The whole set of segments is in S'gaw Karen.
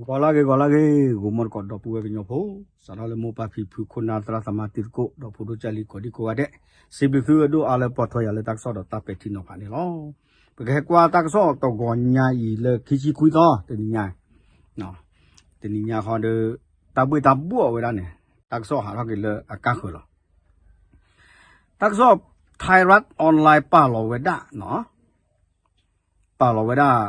ဂီၤလၢဂ့ၤ ဂီၤလၢဂ့ၤ ဂီၤမီတကိး ဒီပုၢ်ဝဲၢ်ကညီဖိ, စးထီၣ်လၢမိၢ်ပၢ်ဖံဖု ခိၣ်နၢ်သရၣ်သမါတံၤသကိး ဒီဖိဒိၣ်ကၢ်လံၤကိးဒံကိးဂၤဒဲး, စံးဘျုးသုအဒိၣ်အါလၢပိာ်ထွဲယၤလၢတၢ်ကစီၣ်ဒီးတၢ်ပဲာ်ထံနီၤဖးန့ၣ်လီၤ. ပကဟဲကွၢ်တၢ်ကစီၣ်တဂီၤညါအံၤလၢခံဆံခွံသီ တနံၤညါ, တနံၤညါဃီဒီး တၢ်ဘှ့ၣ်တၢ်ဘှီၣ်ဝဲဒၣ်န့ၣ် တၢ်ကစီၣ်ဟးထီၣ်က့ၤလၢအကါဃၢၤလီၤ. တၢ်ကစီၣ် Thairath Online ပာ်လီၤဝဲဒၣ်နီၤ ပာ်လီၤဝဲဒၣ်,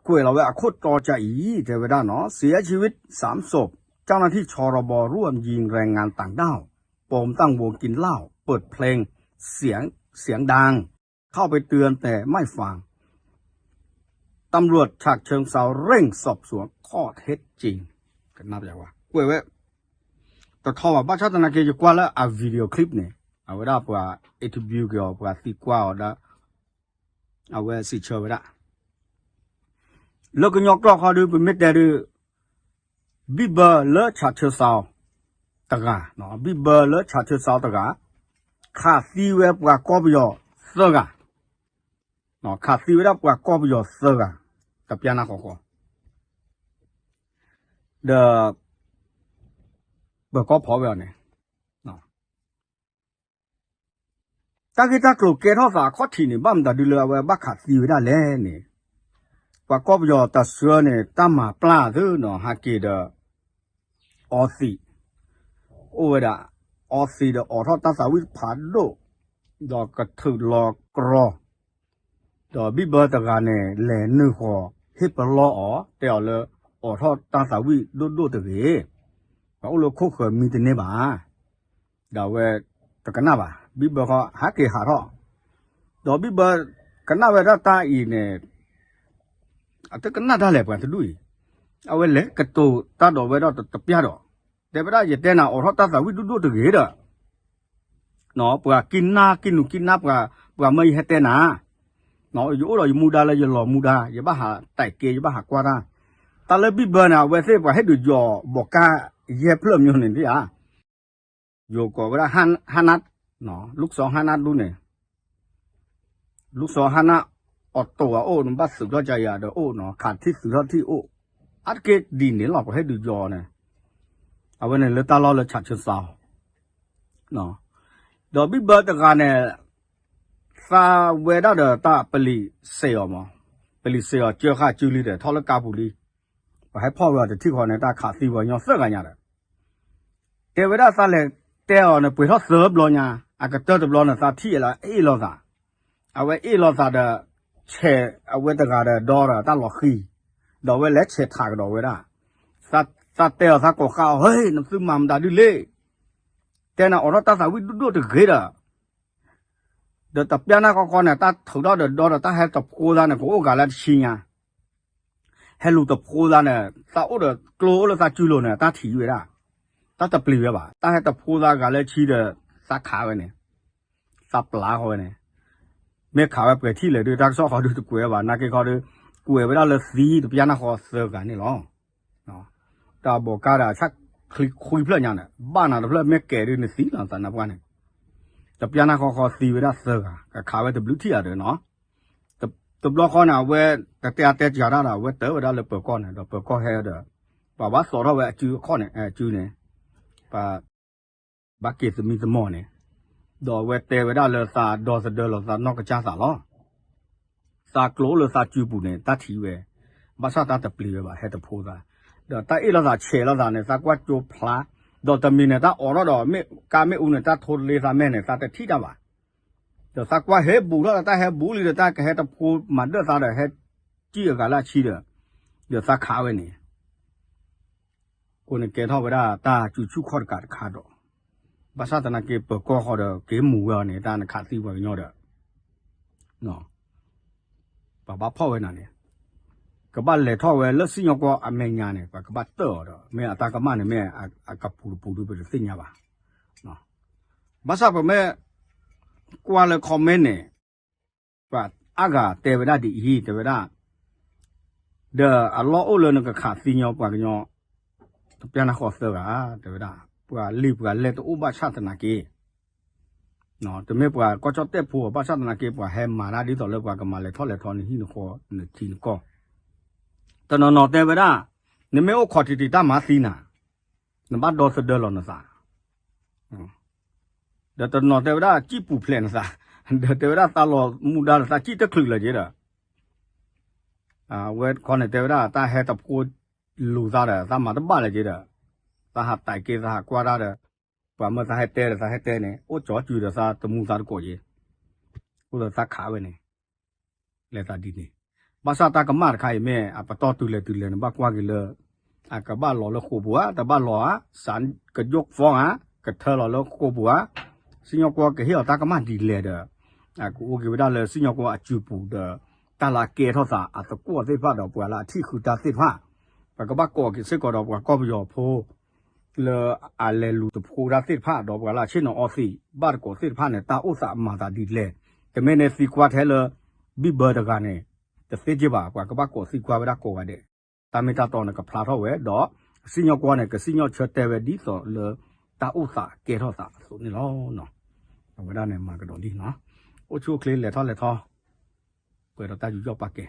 ကွဲးလီၤဝဲအခိၣ်တီကၢ်အံၤ တဲဝဲဒၣ်နီၤ เสียชีวิตสามศพ เจ้าหน้าที่ ชรบ ร่วมยิงแรงงานต่างด้าว ปมตั้งวงกินเหล้า เปิดเพลงเสียงดัง เข้าไปเตือนแต่ไม่ฟัง ตำรวจฉะเชิงเทราเร่งสอบสวนข้อเท็จจริง ကွဲးဝဲ တထီဘၣ် ဘၣ်ဆၣ်သနာ်က့ ယကွၢ်လၢအ video clip န့ၣ် အဝဲဒၣ်ပှၤ interview က့ၤအီၤ ပှၤသံကွၢ်အီၤဒီး အဝဲစံးဆၢဝဲဒၣ် လၢကညီကျိာ်ဃီဒီး ပမ့ၢ်တဲဒီး ဘံၣ်ဘၢလၢဆးဆၢစးအီၤတဂၤ, ဘံၣ်ဘၢလၢဆးဆၢစးအီၤတဂၤ ခးသံဝဲပှၤကီၢ်ပယီၤသၢဂၤ, ခးသံဝဲဒၣ်ပှၤကီၢ်ပယီၤသၢဂၤ, တပျၢ်နၢ်ဃီဃီ ဒီး ပၢၤကီၢ်ဖီၣ်ဝဲအီၤန့ၣ် တၢ်ဂ့ၢ်တၢ်ကျိၤကဲထီၣ်သးအခီၣ်ထံးန့ၣ် ဘၣ်မတၤဒုလၢအဝဲဘၣ်ခးသံဝဲဒၣ်လဲၣ်န့ၣ်, ပှၤကီၢ်ပယီၤတၢ်ဆှၢန့ၣ် တၢ်မၤပျၢ်သ့ၣ်နီၤ ဟးက့ၤဒီး အီသံး, အိၣ်ဝဲဒၣ် အီသံးဒီးအိးထီၣ်တၢ်သးဝံၣ်ဖးဒိၣ်, ဒီးကထုးလီၤကြီ ဒီးဘံၣ်ဘၢတဂၤန့ၣ် လဲၤနုာ်ဃီၤ ဟ့ၣ်ပလီအီၤ တဲအီၤလၢ အိးထီၣ်တၢ်သးဝံၣ်ဒိၣ်ဒိၣ်တဂ့ၤ, ပှၤအိၣ်လၢခိၣ်ဃၢၤမံတန့ၢ်ဘၣ်, ဒီးအဝဲတကနၣ်ဘၣ် ဘံၣ်ဘၢဃီဟးက့ၤဟးထီၣ်, ဒီးဘံၣ်ဘၢကနၣ်ဝဲဒၣ်တၢ်အံၤန့ၣ် အတကနၣ်ဒၣ်လဲာ်ပှၤတဒူၣ်အံၤ, အဝဲလဲၤကတိၤတၢ်ဒီးဝဲဒီးတပျၢ်ဒီး, တဲဝဲဒၣ်ယတဲနၤအိးထီၣ်တၢ်သးဝံၣ်ဒိၣ်ဒိၣ်တဂ့ၤဒီး ပှၤကံၢ်နါကံၢ်နူၤကံၢ်နါပှၤ, ပှၤမၢယဟဲတဲနၤ, ယအိၣ်ဒီးယမူဒါလၢယလီၤမူဒါ ယဘၣ်ဟးတဲာ်က့ ယဘၣ်ဟးကွၢ်တၢ်, တၢ်လၢဘံၣ်ဘၢန့ၣ် အဝဲသ့ၣ်ပှၤဟ့ၣ်ဒုးယီၤဘီးကါယဲၢ်ဖျၢၣ်မၠိန့ၣ်ဧါ, ယိၤကိးဝဲဒၣ် ဟါနါ, လူၢ်စီဟါနါဒူန့ၣ် လူၢ်စီဟါနါ အီၣ်တိၢ်အအိၣ် နဘၣ်သုးထီၣ်ကယၤဒီးအိၣ်နီၤ ခးထံၣ်သုးထီၣ်ထံၣ်အိၣ်, အါတက့ၢ်ဒ်န့ၣ်လီၤ ပှၤဟ့ၣ်ဒုးယီၤန့ၣ်, အဝဲန့ၣ်လၢတၢ်လီၢ်လၢဆးဆၢစးအီၤ, ဒီးဘံၣ်ဘၢတဂၤန့ၣ် သးဝဲဒၣ်ဒီးတၢ်ပလံၤစ့ၢ်အီၤမး, ပလံၤစ့ၢ်အီၤကၢဃာ်စုလံဒီး ထီၣ်လၢကါပူၤလံ, ပှၤဟဲဖီၣ်ဝဲအီၤတထံၣ်ဃီန့ၣ် တၢ်ခးသံပှၤကညီသၢဂၤညါဒီး တဲဝဲဒၣ်သးလဲၤတဲအီၤန့ၣ် ပှဲၤထီၣ်သၢဘျီညါ, အကတၢၢ်တဘျီန့ၣ် သးထံၣ်အလၢအ့ၣ်လိာ်သး, အဝဲအ့ၣ်လိာ်သးဒီး ဆဲးအဝဲတဂၤဒီးဒီဒီးတၢ်လီၤဃံၤ, ဒီးအဝဲလဲၤဆဲးထးကဒီးဝဲဒၣ်, သးတဲအီၤသးကိးဃာ်အီၤ ဟ့ၣ် နသုမၤမတၤဒုလဲၣ်, တဲနၤအိးထီၣ်တၢ်သးဝံၣ်ဒိၣ်ဒိၣ်တဂ့ၤဒီး ဒီးတပျၢ်နၢ်ဃီဃီန့ၣ် တၢ်ထုးထီၣ်ဒီးဒီဒီးတၢ်ဟဲတဖိသးန့ၣ် ကအိၣ်ဂၤလၢတဆံညါ, ဟဲလူၤတဖိသးန့ၣ် သးအိၣ်ဒီးကျိအိၣ်လၢသးစုလိၤန့ၣ် တၢ်ထံၣ်ဝဲဒၣ်, တၢ်တပျံၤဝဲဘၣ်, တၢ်ဟဲတဖိသးဂၤလၢဆံဒီး သးခးဝဲန့ၣ်, သးပျၢ်ဃီဝဲန့ၣ်, မ့ၢ်ခးဝဲပှဲၤထံၣ်လဲၣ်ဒီး တၢ်ကစီၣ်ဃီဒုတကွဲးဘၣ် နာ်က့ခီဒီး ကွဲးဝဲဒၣ်လၢသံတပျၢ်နၢ်ဃီသၢဂၤန့ၣ်လီၤ. တၢ်ဘီးကါဒီးဆၣ်ချံခွံဖျၢၣ်ညါန့ၣ် ဘၣ်နၤတဖျၢၣ်မ့ၢ်ကဲၤဒုးနသံလီၤသးနါပှၢ်န့ၣ်, တပျၢ်နၢ်ဃီဃီသံဝဲဒၣ်သၢဂၤ ကခးဝဲတဘျုးထံၣ်ဧါဒီးနီၤ, တဘျီဃီန့ၣ် အဝဲတတဲအတဲစှၤတၢ်ဒီး အဝဲတၢ်ဝဲဒၣ်လၢပၢၤကီၢ်န့ၣ် ဒီးပၢၤကီၢ်ဟဲဒီး ပှၤဘၣ်သိးထီၣ်ဝဲအစုအခီၣ်န့ၣ် အစုန့ၣ် ပှၤ ဘၣ်က့ၤသမံသမိးန့ၣ်, ဒီးအဝဲတဲဝဲဒၣ်လၢသးဒီသဒၢလီၤသးနီၢ်ကစၢ်သးလီၤ. သးကျိအိၣ်လၢသးစုပူၤန့ၣ် တၢ်ထံၣ်ဝဲ, ဘၣ်ဆၣ်တၢ်တပျံၤဝဲဘၣ် ဟဲတဖိသး, ဒီးတၢ်အ့ၣ်လိာ်သးဆဲးလိာ်သးန့ၣ် သးကွၢ်ကၠိဖျါ, ဒီးတမံၤန့ၣ် တၢ်အိးထီၣ်ဒီး မ့ၢ်ကါမ့ၢ်အူန့ၣ် တၢ်ထိလ့သးမဲာ်န့ၣ် သးတထံၣ်တၢ်ဘၣ်. ဒီးသးကွၢ်ဟဲဘူးထီၣ်ဒီး တၢ်ဟဲဘူးလံဒီး တၢ်ကဟဲတဖိမၤဒၢၣ်သးဒီး ဟဲစံၣ်အဂၤလၢအဆံဒီး, ဒီးသးခးဝဲန့ၣ် အဃိန့ၣ်ကဲထီၣ်ဝဲဒၣ်တၢ်စုဆူၣ်ခီၣ်တကးတခါဒီး, ဘၣ်ဆၣ်သနာ်က့ပၢၤကီၢ်ဃီဒီး က့ၤမူၤဝဲအီၤန့ၣ် တၢ်နခးသံပှၤကညီဒီး ပှၤဘၣ်ဖီၣ်ဝဲနၤန့ၣ်, ကဘၣ်လဲၤထီၣ်ဝဲလၢစံၣ်ညီၣ်ကွီၢ်အမဲာ်ညါန့ၣ် ပှၤကဘၣ်တၢၢ်အီၤဒီး မ့ၢ်အတၢ်ကမၣ်န့ၣ် မ့ၢ်အကပူၤတပူၤဒုးပတသ့ၣ်ညါဘၣ်. ဘၣ်ဆၣ်ပမ့ၢ်ကွၢ်လၢ comment န့ၣ် ပှၤအါဂၤတဲဝဲဒၣ်ဒ်အံၤ တဲဝဲဒၣ်, ဒီးအလီၢ်အိၣ်လၢနကခးသံညီပှၤကညီ တပျၢ်နၢ်ဃီသၢဂၤ တဲဝဲဒၣ်, ပှၤလံာ်ပှၤလဲၢ်တအိၣ်ဘၣ်ဆၣ်သနာ်က့ တမ့ၢ်ပှၤကီၢ်ကၠီၣ်တဲၣ်ဖိ ဘၣ်ဆၣ်သနာ်က့ ပှၤဟဲမၤတၢ်ဒ်သိးလၢပှၤကမၤလဲၤထီၣ်လဲၤထီနဟံၣ်နဃီနထံနကီၢ်, တနီၤနီၤတဲဝဲဒၣ်, နမ့ၢ်အိၣ်ခိးတံၢ်တံၢ်တၢ်မၤသံနၤ, နဘၣ်ဒီသဒၢလီၤနသး, ဒီးတနီၤတဲဝဲဒၣ်စံၣ်ပူၤဖျဲးနသး, ဒီးတဲဝဲဒၣ်သးလီၤမူဒါဒီးသးစံၣ်တချုးလၢၤက့ဒီး, အဝဲတခီန့ၣ်တဲဝဲဒၣ်တၢ်ဟဲတဖိလူၤသးဒီး သးမၤတဘၣ်လၢၤက့ဒီး, သးဟးတဲက့ၤသးဟးကွၢ်တၢ်ဒီး, ပှၤမၢသးဟဲတဲဒီးသးဟဲတဲန့ၣ် အိၣ်ကၠီကၠူၤဒီးသးတမူသးတကိးက့ၤ, အိၣ်ဒီးသးခးဝဲန့ၣ် လဲၤသးဒ်န့ၣ်, ဘၣ်ဆၣ်တၢ်ကမၣ်တခါအံၤမ့ၢ် အပတီၢ်တုၤလဲၣ်တုၤလဲၣ်န့ၣ်ဘၣ်ကွၢ်က့ၤလၢ, အကဘၣ်လီၤလၢဃိာ်ပူၤဧါ, တဘၣ်လီၤဧါ, စးကယိၣ်ဖီဧါ, ကထၢလီၤလၢဃိာ်ပူၤဧါ, စံၣ်ညီၣ်ကွီၢ်ကဟ့ၣ်အီၤတၢ်ကမၣ်ဒ်လဲၣ်ဒီး, အကအိၣ်က့ၤဝဲဒၣ်လၢစံၣ်ညီၣ်ကွီၢ်အစုပူၤဒီး, တၢ်လၢအကဲထီၣ်သးအသကွီၢ်သ့ၣ်တဖၣ်ဒီးပှၤလၢအထံၣ်ဃုာ်တၢ်သ့ၣ်တဖၣ်, ပကဘၣ်ကိးက့ၤစ့ၢ်ကီးဒီးပှၤကီၢ်ပယီၤဖိ လၢအလဲၤလူၤတဖိဒၣ်သ့ၣ်တဖၣ် ဒီးပှၤလၢအဆ့ၣ်နီၤအီသံးဘၣ်တကိးသ့ၣ်တဖၣ်န့ၣ် တၢ်အိၣ်သးမၤသးဒ်လဲၣ်, တမ့ၢ်န့ၣ်သံကွၢ်ထဲလၢ ဘံၣ်ဘၢတဂၤန့ၣ် တသ့က့ဘၣ်, ပှၤကဘၣ်ကိးသံကွၢ်ဝဲဒၣ်ကိးဂၤဒဲး, တၢ်မ့ၢ်တၢ်တီန့ၣ်ကဖျါထီၣ်ဝဲဒီး, စံၣ်ညီၣ်ကွီၢ်န့ၣ် ကစံၣ်ညီၣ်ဆၢတဲာ်ဝဲဒ်သိးလၢ တၢ်အိၣ်သးကဲထီၣ်သးအသိးန့ၣ်လီၤ. အဝဲဒၣ်န့ၣ်မၤကဒီးလံနီၤ, အိၣ်ဆူၣ်အိၣ်ချ့လဲၤထီၣ်လဲၤထီ, ပှဲၤဒီးတၢ်ယူးယီၣ်ပာ်ကဲ